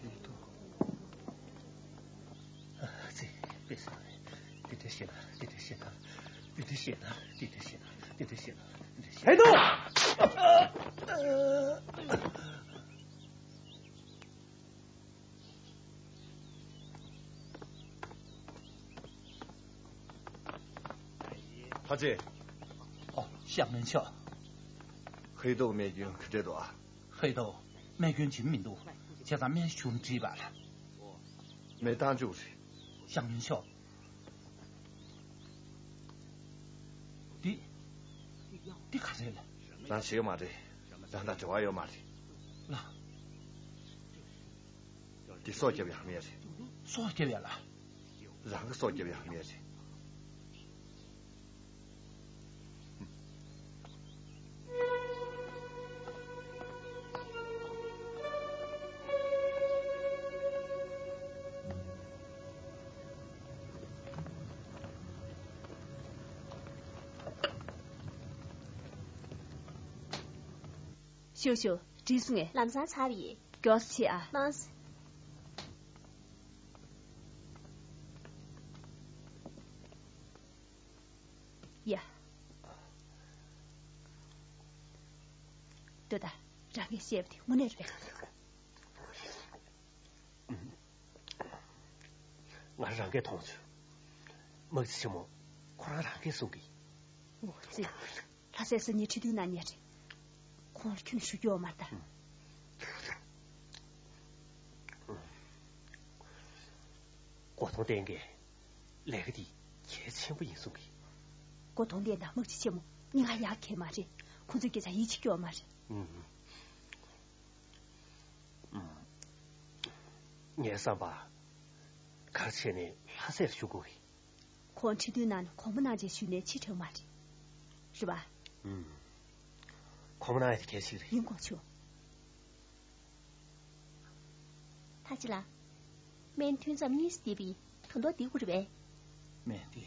ཧེ་ཏོ། ཨ་ཙི། དཔེ་བཟང་རེད། དེ་འདྲ་བཤད་ན། དེ་འདྲ་བཤད་ན། དེ་འདྲ་བཤད་ན། དེ་འདྲ་བཤད་ན། དེ་འདྲ་བཤད་ན། དེ་འདྲ་བཤད་ན། ཧེ་ཏོ། ལྷ་རྗེ། ཨོ། ཞང་བློན་མཆོག་ཧེ་ཏོ་རྨས་སྐྱོན་ག་འདྲས་འདུག་ཨ། ཧེ་ཏོ། རྨས་སྐྱོན་ཇི་མི་འདུག་བྱས་ཙང་སྨན་ཞུམ་བྲིས་པ་ལ། མེ་བཏང་བཅུག་རེད། ཞང་བློན་མཆོག་འདི། འདི་ག་རེ་ལ། རང་བྱེད་ཀྱི་མ་རེད། རང་དང་འབྲེལ་བ་ཡོད་མ་རེད། ལ། འདི་སྲོག་སྐྱབས་ཡག་མེད་རེད། སྲོག་སྐྱབས་ཡག་ལ། རང་གི་སྲོག་སྐྱབས་ཡག་མེད་རེད། ཞུ་ཞུ། འགྲིག་སོང་ངས། ལམ་སང་ཚར་ཡིན། མགྱོགས་སེ་བྱེད་ཨ། མང་སེ། ཡ། ལྟོས་དང་། རང་གིས་བཤད་པ་དེ་དངོས་གནས་རེད་པས། ང་རང་གིས་མཐོང་བྱུང་། དམག་སྤྱི་ཆེན་མོ་ཁོ་རང་རང་གིས་གསུང་གི། འོ་ཙི། ལྷ་སའི་སང་ཉིན་ཁྲི་འདུའི་ནང་ཉལ་རེད། ཁོང་ལ་ཁྱོན་ཞུ་རྒྱུ་ཡོད་མ་རེད་ད། སྒོ་ཐོང་བསྟན་གྱིས་ལས་ཀ་འདི་གལ་ཆེན་པོ་ཡིན་གསུང་གི། སྒོ་ཐོང་བསྟན་དང་དམག་སྤྱི་ཆེན་མོ་གཉིས་ཀ་ཡག་གི་མ་རེད། ཁོང་ཚོས་སྐད་ཆ་ཡིད་ཆེས་ཀྱི་ཡོད་མ་རེད། ཨུམ། ངའི་བསམ་པ། ག་རེ་བྱས་ནས་ལྷ་སར་བཞུགས་དགོས་ཀྱི། ཁོང་ཁྲི་འདུའི་ནང་ནས་གོང་མ་གནང་བྱས་བཞུགས་ནས་ཕྱི་དྲགས་མ་རེད། རེད་པ། ཨུམ། གོང་མ་གནང་ཡ་དེ་གལ་ཆེ་རེད། ཡིན་དགོས་བྱུང་། ཐ་ཅི་ལ། སྨན་ཐུན་མཚམས་གཉིས་སུ་བསྡད་པ་ཡིན། ད་དུང་བསྡད་དགོས་རེད་པས། སྨན་དེ།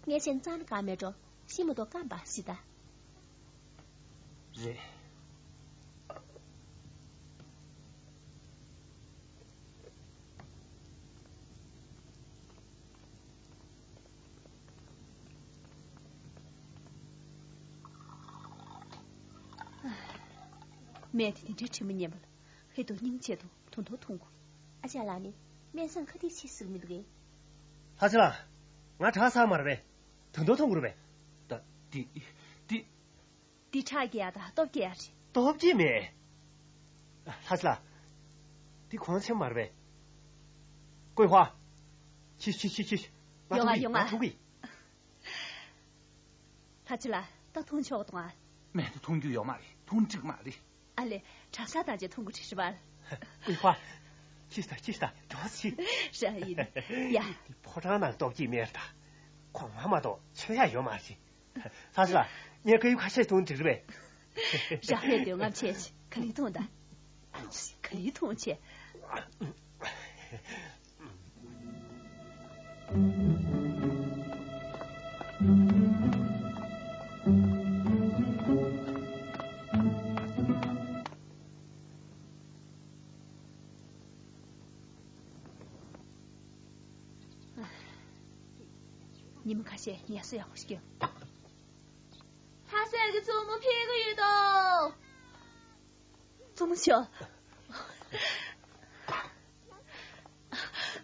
ངས་བྱས་ན་རྩ་ནས་དགའ་མེད་འགྲོ། ཤི་མ་གཏོགས་སྐམ་པ་ཞིག་ད། རེད། སྨན་དེ་དེ་འདྲའི་དྲི་མ་ཉན་པ་ལ། ཧེ་ཏོ་སྙིང་རྗེ་དང་དུང་དུང་འཐུང་དགོས། ཨ་ཅག་ལགས་ནི་སྨན་བཟང་ཁ་ཐིག་ཆེ་ཟེར་གྱི་མི་འདུག་གས། ལྷ་ཆེ་ལགས། ང་ཁྲག་ཚ་མ་རེད་པས། དུང་དུང་འཐུང་དགོས་རེད་པས། ད་འདི་འདི། འདི་ཁྲག་རྒྱས་ཡ་དང་སྟོབས་རྒྱས་ཡ་རེད། སྟོབས་རྒྱས་མེད། ལྷ་ཆེ་ལགས། འདི་གོང་ཆེན་མ་རེད་པས། ཀོས་ཧྭ། ཁྱི་ཁྱི་ཁྱི་ཁྱི། ང་ཡོང་ང་ཐུག་གི། ཡོང་ང་ང་ཐུག་གི། ཁ་ཆེ་ལ་ད་འཐུང་ཆོག་གཏོང་ཨ། མེད་དུ་འཐུང་རྒྱུ་ཡོད་མ་རེད། འཐུང་འགྲིག་མ་རེད། ཨ་ལེ། གྲྭ་ས་དང་བཅས་འཐུང་གི་ཁྲིད་ཤི་བར། ཀུའི་ཧྭ། ཁྱི་ཤི་ད་ཁྱི་ཤི་ད་འགྲོ་ཤི། ར་ཡིན། ཡ། འདི་ཕོ་བྲང་ནང་ལྟོགས་ཀྱི་མེར་ད། གོང་མ་མ་གཏོགས་མཆོད་ཡ་ཡོད་མ་རེད། ལྷ་ས་ལ་ངས་ཁ་ཡུ་ཁ་ཤས་འཐུང་འགྲིག་རེད་པས། རང་ལས་འདོད་རྔམ་ཆེ་ཞིག་ག་ལེ་འཐུང་ད། ག་ལེ་འཐུང་ཆེ། ཉི་མ་ཁ་ཤས་ངལ་གསོ་ཡག་པོ་ཞིག་རྒྱོབ། ལྷ་སའི་གི་བཙུན་མོ་ཕེབས་གི་ཡོད་དོ། བཙུན་མོ་མཆོག་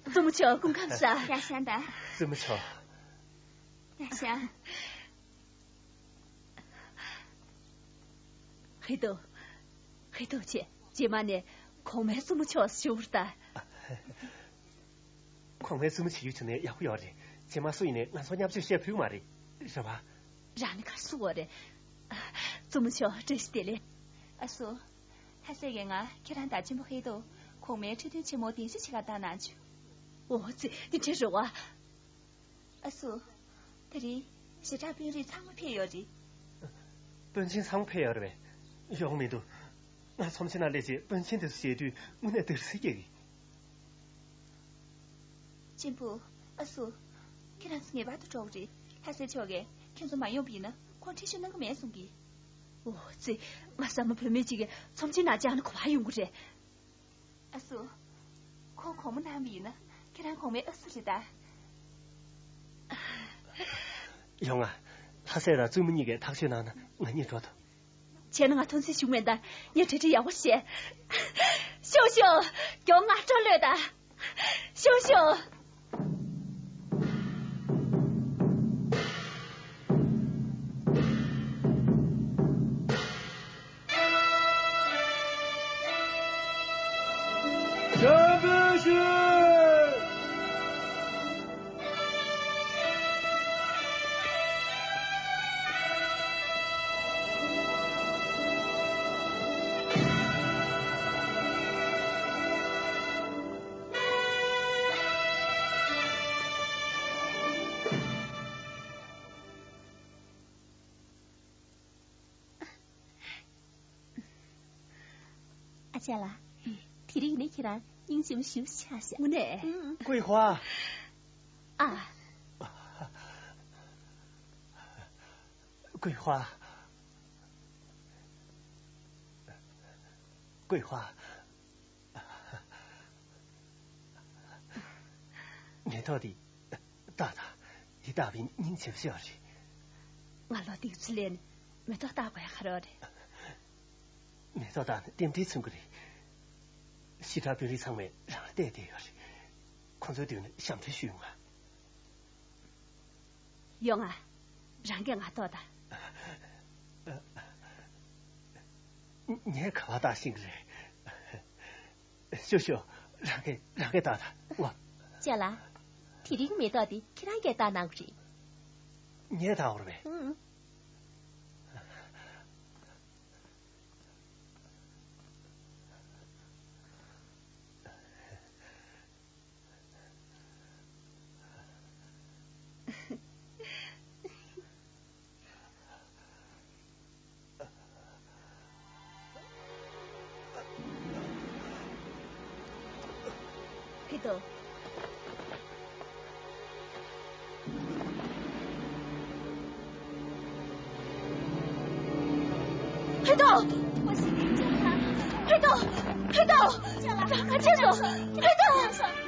བཙུན་མོ་མཆོག་སྐུ་ཁམས་བཟང་། ཡ་ཤ་ད། བཙུན་མོ་མཆོག་ཡ་ཤ། ཧེ་ཏོ། ཧེ་ཏོ་ཆེ། རྗེས་མ་ནས་གོང་མའི་བཙུན་མོ་མཆོག་ཞུ་བར་ལྟ། གོང་མའི་བཙུན་མོ་བྱེད་རྒྱུ་བྱུང་ནས་ཡག་པོ་ཡོད་རེད། རྗེས་མ་སུ་ཡིན་ནའི་ང་ཚོར་བརྙས་བཅོས་བཤད་ཕོད་མ་རེད། རེད་བ། རང་ནི་གར་སུ་འོ་རེད། བཙུན་མོ་མཆོག་བཀྲ་ཤིས་བདེ་ལེགས། ཨ་སུ། ལྷ་སའི་གི་ང་ཁྱེད་རང་དང་གཅེན་པོ་ཧེ་ཏོ། གོང་མའི་ཁྲི་སྟོན་ཆེན་མོ་གདན་ཞུ་བྱེད་གར་བཏང་གནང་བྱུང་། འོ་ཙི་འདི་འདྲ་རེད་བ། ཨ་སུ། དེ་རིང་ཞེ་དྲག་དཔོན་རིགས་ཚང་མ་ཕེབས་ཡོད་རེད། དཔོན་ཆེན་ཚང་མ་ཕེབས་ཡོད་རེད་པས། ཡོང་མི་འདུག་ང་ཚོམས་ཆེན་ནང་སླེབས་རྗེས་དཔོན་ཆེན་དེ་ཚོ་མཇལ་དུས་དངོས་གནས་བདེ་སྐྱིད་སྐྱེ་གི། གཅེན་པོ། ཨ་སུ། ཁྱེད་རང་ཚོ་ངེས་པར་དུ་འགྲོ་དགོས་རེད། ལྷ་སའི་ཕྱོགས་ཀས་ཁྱེད་ཚོ་མ་ཡོང་བ་ཡིན་ན་ཁོང་ཁྲིད་ཤོག་གནང་གི་མེད་གསུང་གི། འོ་ཙི། ང་བསམ་པ་བུད་མེད་ཅིག་གིས་ཚོམས་ཆེན་ནང་བཅར་ན་ག་པར་ཡོང་གི་རེད། ཨ་སུ། ཁོ་གོང་མ་གནང་བ་ཡིན་ན་ཁྱེད་རང་གོང་མའི་ཨ་སུ་རེད་ད། ཡོང་ང་། ལྷ་སའི་ར་བཙུན་མོ་གཉིས་ཀས་ཐག་གཅོད་གནང་ན་ང་གཉིས་འགྲོ་ཐུབ། བྱས་ན་ང་ཐོན་རྫས་ཞུགས་མེད་ད། ངས་གྲ་སྒྲིག་ཡག་པོ་བྱས། ཤོག་ཤོག་མགྱོགས་ང་སྤྲོ་ལོས་ད། ཤོག་ཤོག་ཨ་ཅག་ལགས། དེ་རིང་ནི་ཁྱེད་རང་སྙིང་རྗེ་མོ་ཞེ་པོ་ཆགས་ཤག་དངོས་གནས། ཀུའི་ཧྭ། ཨ། ཀུའི་ཧྭ། ཀུའི་ཧྭ། མེ་ཏོག་འདི་བཏགས་དང་། འདི་བཏགས་པས་སྙིང་རྗེ་པོ་ཞིག་རེད། ང་ལོ་བདུན་ཅུ་སླེབས་ནས་མེ་ཏོག་བཏགས་དགོས་ཡག་ག་རེ་རེད། མེ་ཏོག་བཏགས་ན་རྟེན་འབྲེལ་མཚོན་གྱི་རེད། ཞེ་དྲག་དཔོན་རིགས་ཚང་མས་རང་ལ་བལྟས་བསྡད་ཡོད་རེད། ཁོང་ཚོའི་མདུན་ནས་ཞབས་འདྲེན་ཞུ་ཡོང་ང་། ཡོང་ང་། རང་གིས་ང་བཏགས་དང་། ངས་ག་པར་བཏགས་ཤེས་ཀྱི་རེད། ཤོག་ཤོག་རང་གིས་རང་གིས་བཏགས་དང་། ངོ་། ཅག་ལགས། དེ་རིང་མེ་ཏོག་འདི་ཁྱེད་རང་གིས་བཏགས་གནང་དགོས་རེད། ངས་བཏགས་དགོས་རེད་པས། ཨང་། ཕེ་ཏོ། ཕེ་ཏོ། ཕེ་ཏོ། ཕེ་ཏོ། རང་ག་ཆད་སོང་། ཕེ་ཏོ།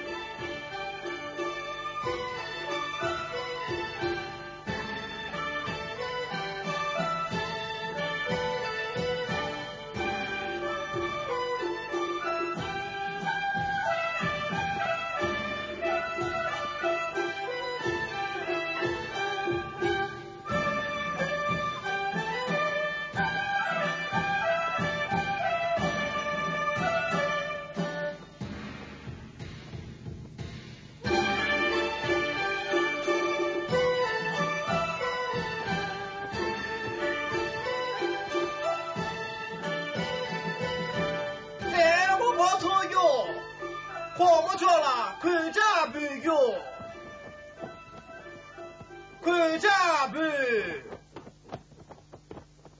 གུས་ཕྱག་འབུལ།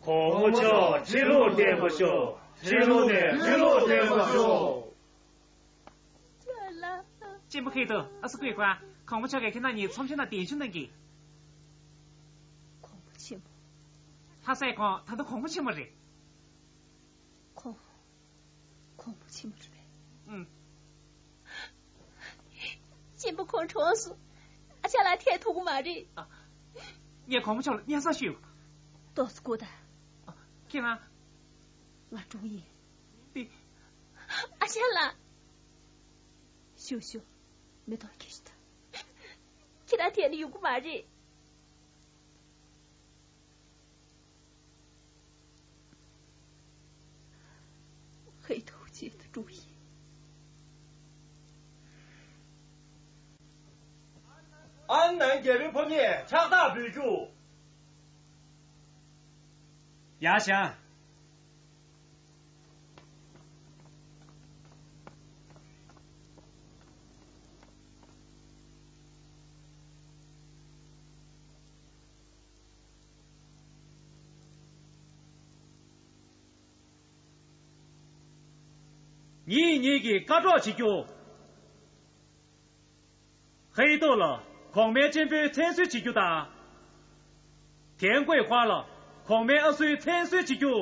གོང་མ་མཆོག་ཁྲི་ལོར་བརྟན་པར་ཤོག་ཁྲི་ལོ་ནས་ཁྲི་ལོར་བརྟན་པར་ཤོག་གཅེན་པོ་ཁེ་ཏོ། ཨ་སུ་ཀུའི་ཀ་གོང་མ་མཆོག་གིས་ཁྱེད་རྣམ་གཉིས་ཚོམས་ཆེན་ལ་གདན་ཞུ་གནང་གི་གོང་མ་ཆེན་མོ། ལྷ་སའི་ཁོང་ད་ལྟ་གོང་མ་ཆེན་མོ་རེད། ཁོང་། གོང་མ་ཆེན་མོ་རེད་པས། ཨང་། གཅེན་པོ་ཁོང་གྲོངས་སོང་། ཨ་ཅག་ལ་ཐད་ཐུབ་ཀྱི་མ་རེད། ཨ། ངས་གོང་མ་མཆོག་ལ་སྙན་སེང་ཞུས་ཡོད། ཏོག་ཙམ་སྒུག་དང་། ཨ། ཁྱེད་རང་། ང་འགྲོ་གི་ཡིན། ཏེ། ཨ་ཅག་ལགས། ཞུ་ཞུ། མེ་ཏོག་ཁྱེར་ཤོག་དང་། ཁྱེད་རང་དེ་ནས་ཡོང་གི་མ་རེད། ཧེ་ཐུགས་རྗེ་དུ་འགྲོ་ཡིན། ཨན་ནན་རྒྱལ་པོའི་ཕོ་ཉས་ཕྱག་རྟགས་འབུལ་རྒྱུ། ཡར་བཞེངས། ཉིད་ཉིད་ཀྱིས་བཀའ་སྒྲོག་བྱེད་རྒྱུ། ཧེ་ཏོ་ལ་གོང་མའི་གཅེན་པོའི་མཚན་གསོལ་བྱེད་རྒྱུ་དང་། ཐན་ཀོས་ཁོ་ལ་གོང་མའི་ཨ་སུའི་མཚན་གསོལ་བྱེད་རྒྱུ།